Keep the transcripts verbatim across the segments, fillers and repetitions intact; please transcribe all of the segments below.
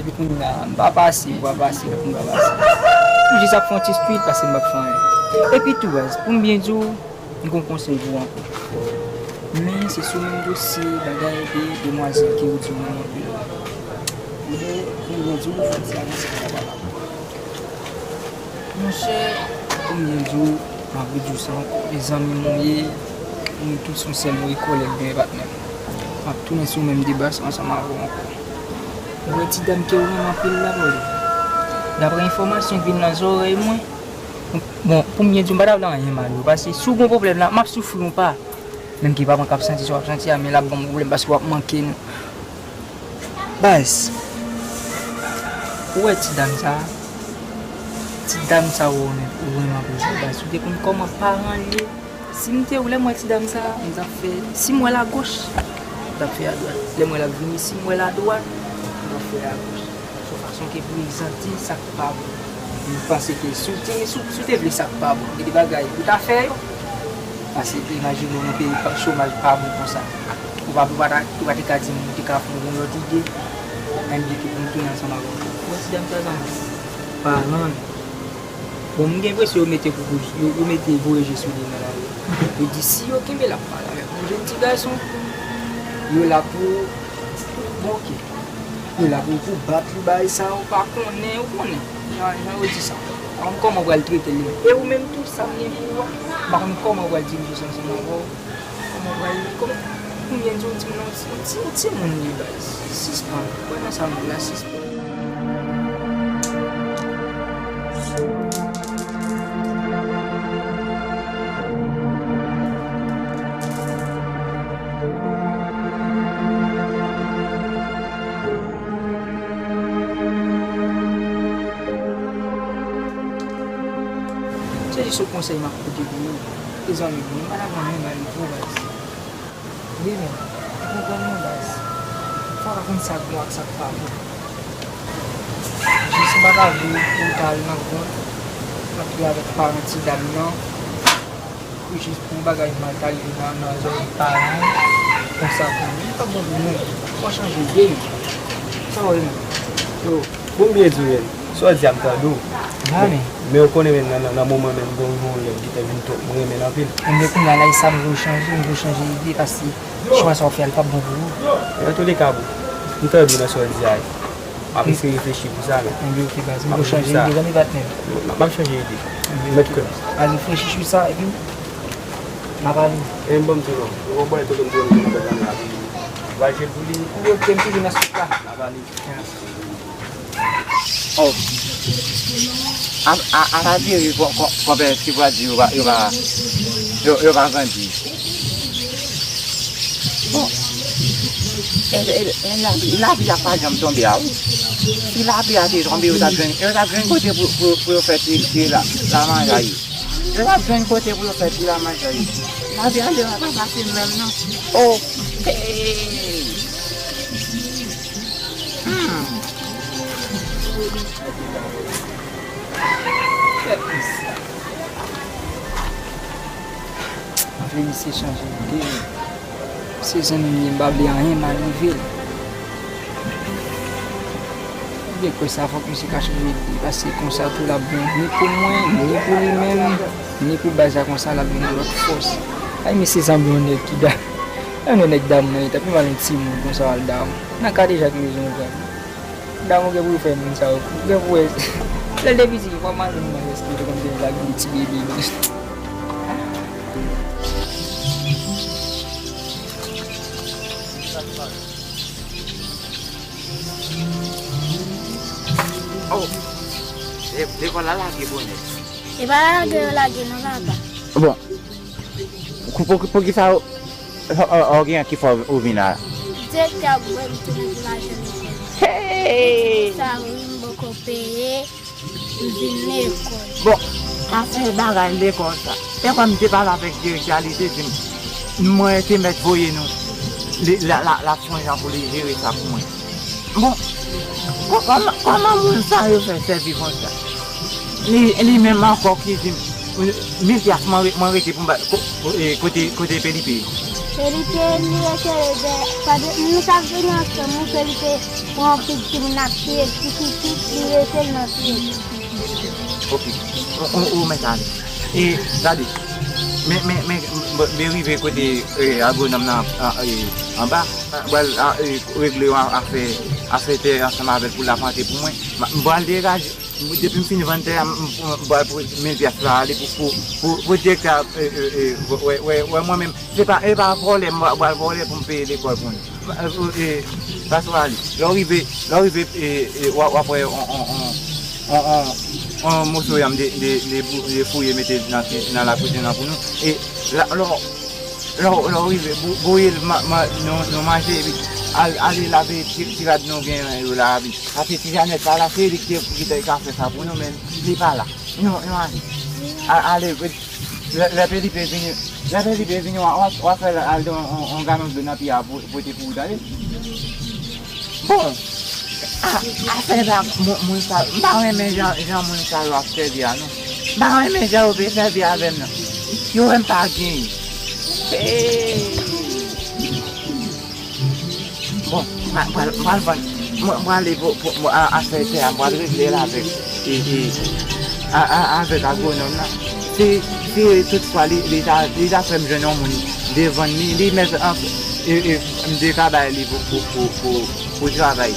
Epi kounye a, m pa pase, m pa pase, m pa pase. M jis ap fè yon ti street, paske m p ap fè anyen. Epi tou, baz, pou m byen di w, m gen yon konsèy pou w ankò. Men se sou menm dosye bagay de demwazèl ke ou di w renmen anpil la. Ebyen, pou m byen di w, fò ti avanse pa pa la. Monchè, konbyen jou m ap redi w sa ankò? E zanmi m ou ye, nou tout se yon sèl, nou ye kòlèg, nou ye patnè. M ap tounen sou menm deba sa ansanm avè w ankò. Ou wè ti dam ke ou renmen anpil la, bro? Daprè enfòmasyon ki vin nan zòrèy mwen, bon, pou m byen di w, m pa ta vle anyen mal, wi, paske si w gen yon pwoblèm la, m ap soufri yon pa. Menm ke pa mwen k ap santi sa w ap santi a, men l ap ban m pwoblèm paske w ap manke nou. Baz, ou wè ti dam sa a? Ti dam sa a ou renmen, ou renmen anpil sa, baz. Ou te konn kòman paran l ye? Si m te ou, lè m wè ti dam sa a, m t ap fè, si m wè l agoch, m t ap fè adwat. Lè m wè l ap vini, si m wè l adwat, m t ap fè agoch. Se yon fason ke prezante sa k pa bon. M panse ke si w te, si w, si w te vle sa k pa bon, gen de bagay ou ta fè yo. Paske imajine w nan peyi pa, chomaj pa bon konsa. Ou pa, ou pa ta, ou pa te ka di m ou te ka fè yon lòt ide. Menm byen ke pou m tounen ansanm avè w. Bon, ti dam sa, zanmi, paran l. Bon, m gen enpresyon yo mete koukou, yo, yo mete voye je sou li nan lari a. Yo di si yo kenbe l ap pale avèk yon jèn ti gason, yo la pou, bon, oke. Yo la pou, pou bat li, bagay sa, ou pa konnen, ou konnen. Jan, jan yo di sa. M pa konn kòman w pral trete l li menm. E ou menm tou, sa m gen pou ou a, m pa konn kòman w pral dirije sa ansanm avè w. Kòman w pral, kòman, konbyen di w timoun nan, yon ti, yon timoun li, baz. Sispann. Wè nan sa m di la, sispann. Se sèl konsèy m ap pote pou ou. E zanmi m, mwen pa t ap anyen mal pou ou, baz. Wi, men, ou konprann mwen, baz. Fò w ka konn sa k bon ak sa k pa bon. Jis m pa ta vle pou w ta al nan kont, antre avèk paran ti dam nan, pou jis pou yon bagay mal ta rive nan, nan zòrèy paran w, konsa pou ou. Li p ap bon pou nou. Fò w chanje ide, men. Sa w wè, men? Yo, bon, m byen di w, men. Sa w di a, m tande w. Men, men ou konnen, men, nan, nan, nan moman, men, m gon, gon lè m gentan vin twòp, m renmen l anpil. Ebyen, kounye a la, e sa m vle w chanje, m vle w chanje ide, paske chwa sa w fè a, li p ap bon pou ou. Nan tou le ka, bro, m tande w nan sa w di a. M ap eseye reflechi pou sa, men. Ebyen, ok, baz, m vle w chanje ide, zanmi patnè. M ap, m ap chanje ide. Ebyen, mèt kwè m. Al reflechi sou sa, epi n a pale. E m ban m di w non. Ou konprann, tonton m di w nan bèl zanmi la. Ou pral jwe l pou li. Ebyen, ok, m toujou nan souk la. N a pale. Oh. A, a, a la diri kon, kon, konpè ti bwa di yo pa, yo pa, yo, yo pa grandi. Bon. E, e, e lavi, lavi a pa janm tonbe a wi. Si lavi a te tonbe, yo t ap jwenn, yo t ap jwenn kote pou, pou, pou yo fè ti, ti la, la manje a yo. Yo t ap jwenn kote pou yo fè ti la manje a yo. Lavi a devan pa fasil menm non. Oh. Hey. Hmm. Antre misye chanje ide. Se zanmi m li, m pa vle anyen mal rive l. Ou byen kwè sa, fòk misye ka chanje ide, paske konsa tou l ap bon, ni pou mwen, ni pou li menm, ni pou baz la, konsa l ap gen yon lòt fòs. Ay, misye sanble yon nèg ki da-, yon nèg damou nan eta, pi mal yon timoun konsa al damou. Nan ka deja ki bezwen yon granmoun. Damou gen pou l fè moun sa yo. Gen pou wè. Lè l te piti, li pa mal moun nan, èske li te konn gen lage ti bebe, non. Oh, le-, lekòl la lage bonè. E pa lage yo lage non, papa. Bon, pou, pou, poukisa w, w, w, w gen ki fè w vin la? Direktè ap wè m tounen pou lajan lekòl. Hey! Sa wi, m poko peye. M vin lekòl. Bon, afè bagay lekòl sa. Te kwè m te pale avèk direktè a, li te di m, mwen te mèt voye nou. Li, la, la, l ap fè yon jan pou li jere sa pou mwen. Bon, kò-, kòman, kòman moun sa yo fè sèvi konsa? Li, li menm ankò ki di m, mil pyas mwen re-, mwen rete pou m ba, ko-, ko-, e, kote, kote Felipe ye? Felipe, li rete de, pandan nou t ap vini ansanm, wi, Felipe pran yon pitit timoun ak piye pitit, li rete l nan piye. Ok. Ou, ou, ou mèt ale. E, gade. Men, men, men, m, m rive kote, e, agwonòm nan, a, e, anba. M pral, a, e, regle yon afè, afè tè ansanm avè l pou l plante pou mwen. M, m pral degaje. M, depi m fin vann tè a, m, m, m pral pran mil pyas la ale pou, pou, pou, pou direktè a, e, e, e, wè, wè, wè mwen menm. Se pa, e pa vòlè, m pral vòlè pou m peye lekòl pou nou. E, e, pase w ale. Lè w rive, lè w rive, e, e, w a, w ap wè on, on, on, on, on, on moso yanm de, de, de, de fouye mete nan, nan lakizin nan pou nou. E la, lè w, lè w, lè w rive, bou-, bouyi l, ma, ma, nou, nou manje, epi al, ale lave ti, ti rad nou gen yo la, epi paske ti Janèt pa la, se li ki te, ki te ka fè sa pou nou, men li pa la. Nou, nou ale. A, ale, Lè, lè Felipe vini, lè Felipe vini, w a, w a, w a fè l al de yon, yon, yon galon dlo nan pye a pou, pote pou ou, tande? Bon, a, afè sa, moun, moun sa, m pa renmen jan, jan moun sa yo ap sèvi a, non. M pa renmen jan yo vle sèvi avè m nan. Yo wè m pa genyen. Hey! Bon, m a, m pral, m pral vann. Mwen, mwen ale pou, pou, mwen, a, afè tè a, m pral regle l avèk, e, e, a, a, avèk agwonòm nan. Si, si toutfwa li, li ta, li ta fè m jwenn yon moun devan li, li mèt an, e, e, m te ka bay li pou, pou, pou, pou, pou travay.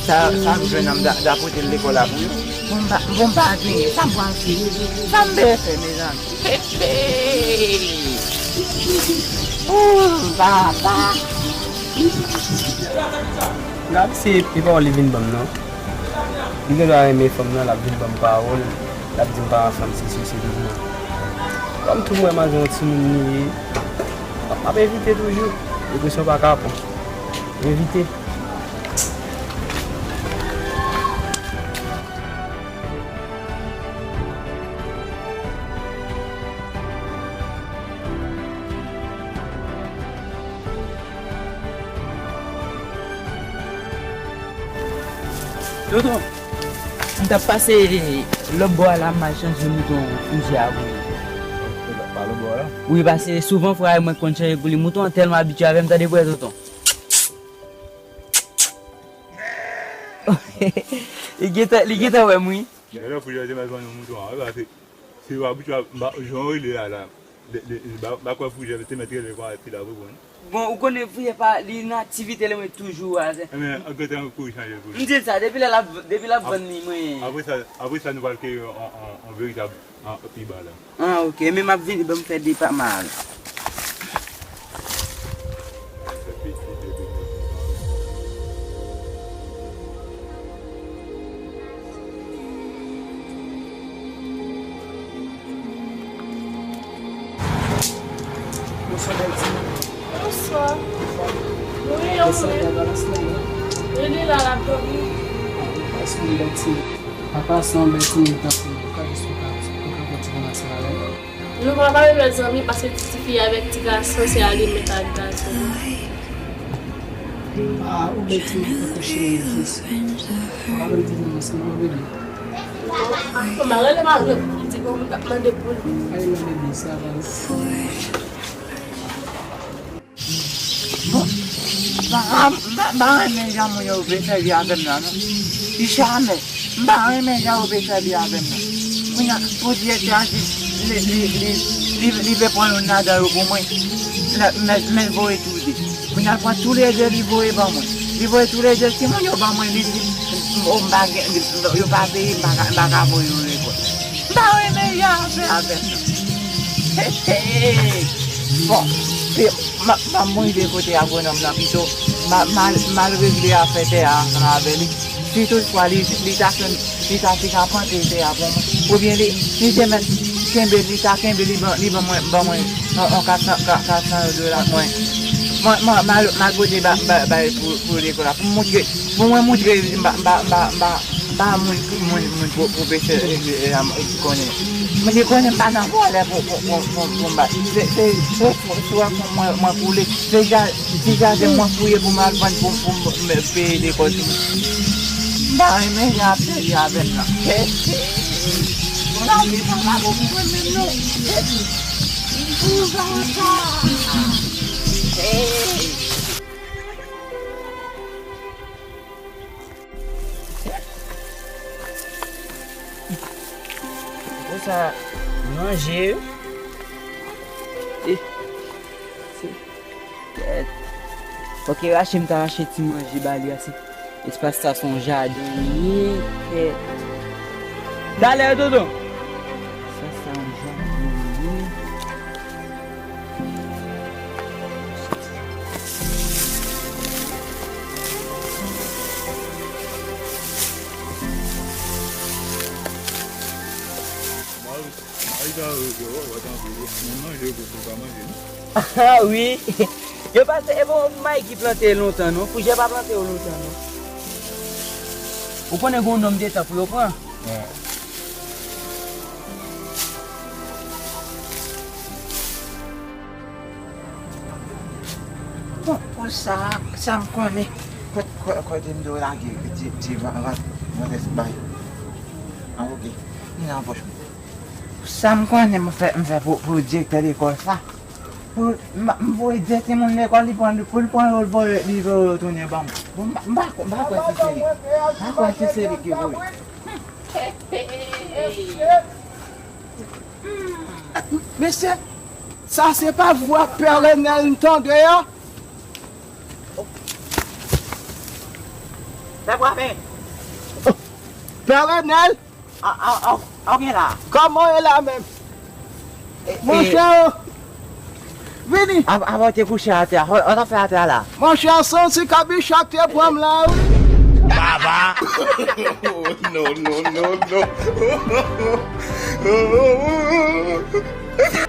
Sa, sa m jwenn nan, m ta, ta pote l lekòl la pou yo. Bon, m pa, bon, m pa genyen. Sa m pral fè? Sa m bezwen fè, mezanmi? Hey, hey. Ooh, papa. Gad se, e pawòl li vin ban m non. Li gen dwa renmen fanm nan, l ap vin ban m pawòl, l ap di m pa fanm sesi, sesi, non. Kòm tou m wè manzè yon timoun li ye, m ap evite toujou. Depresyon pa ka pran. Evite. Tonton, m t ap pase lòt bò a la, m al chanje mouton fouzè a pou li. Pa lòt bò a la? Wi, paske souvan frè mwen konn chanje pou li. Mouton an tèlman abitye avè m, tande bwè tonton. Li gentan, li gentan wè m, wi. Genlè fouzè te mèt vann yon mouton an, wi, paske si w abitye a, m pa, jan w rele a la, de, de, m pa, m pa kwè fouzè te mèt rele konsa epi l ap reponn. Bon, ou konnen fouzè pa, li nan aktivite li mwen toujou a. Ebyen, an gentan kouri chanje l pou li. M di l sa, depi lè l ap, depi l ap vann li, mwen. Apre sa, apre sa, nou pral kreye yon, yon, yon veritab, yon, pi ba la. Ah, ok. Men m ap vini, ban m fè de pa m al. Bonswa, bèl timoun. Bonswa. Wi, an wi. Li la, l ap dòmi. Èske yon bèl timoun? Papa, se yon bèl timoun, tanpri, ou ka jis, ou ka, ou ka pran ti ramasaj avè l? Nou pa pale lòt zanmi, paske ti, ti fi avèk ti gason, se ale met ak gason. Ah, ou bèl timoun, ou kouche, jis. Ou ka vin di nou ansanm, ou vini. Bon, m a rele mari m, li di bon, m t ap mande pou li. Ay, mande li, sa va. Bon, m pa, m pa, m pa renmen jan moun yo vle fè vi avè m nan, non. Li jamè. M pa renmen jan yo vle fè vi avè m nan. Kounye a, pou direktè a di, li, li, li, li, li vle pran youn ladan yo pou mwen. Mèt, mèt voye tou de. Kounye a, l pran tou le de, li voye ban mwen. Li voye tou le de, timoun yo ban mwen, li di, o, m pa gen, yo pa peye, m pa ka, m pa ka voye yo lekòl. M pa renmen jan yo fè avè m nan. Bon, se, m ap, m ap rive kote agwonòm nan pito. M a, m al, m al regle afè tè a ansanm avè li. Si toutfwa li, li ta fè m, li ta fè ka plante tè a pou mwen. Oubyen li, li te mèt kenbe, li ta kenbe, li ban, li ban mwen, ban mwen yon, yon kat san, kat, kat san dola mwen. Mwen, mwen, m al, m al pote ba, ba, bay pou, pou lekòl la. Pou moutre, pou mwen moutre, m pa, m pa, m pa, m pa, m pa moun, moun, moun pwo-, pwofesè, e, e, e, a, e, ki konnen. Men li konnen m pa nan vòlè pou, pou, pou, pou, pou m ba. Se, se, se, se, se, mwen, mwen koule. Se ja-, se jaden mwen fouye pou m al vann pou, pou m, m peye lekòl timoun. M pa renmen jan y ap sèvi avè m nan. Lavi pa bon pou mwen menm non. Pou sa. Konsa, manje. E, se, kèt. Fòk e rache m ta rache ti manje ba li a, se, espas sa se yon jaden li ye, kèt. Talè, tonton. Espas sa yon jaden li ye. Ah wi. Yo pa se, e bon, mayi ki plante lontan non. Fouzè pa plante yo lontan non. Ou konnen gen yon nonm de tan pou yo pran. Bon, pou sa, sa m konnen, kot, kot, kote m dwe lage ti, ti van, van, van, bay. Ah, ok. Li nan pòch mwen. Sa m konnen m fè, m fè pou, pou direktè lekòl sa. Pou, m, m voye de timoun lekòl, li pran, pou l pran yo, l voye, li voye yo tounen ban mwen. Bon, m pa, m pa, m pa kwè si se li. M pa kwè si se li ki voye. Mesye, sa se pa vwa Pè Renèl m tande a? Pè Bwapen. Pè Renèl. A, a, a, a, gen la. Kòman w ye la menm? E, e, monchè, vini. A, avan w te kouche atè a, sa w t ap fè atè a la? Monchè, se yon ti kabich k te pran m la, wi. Baba. No, no, no, no.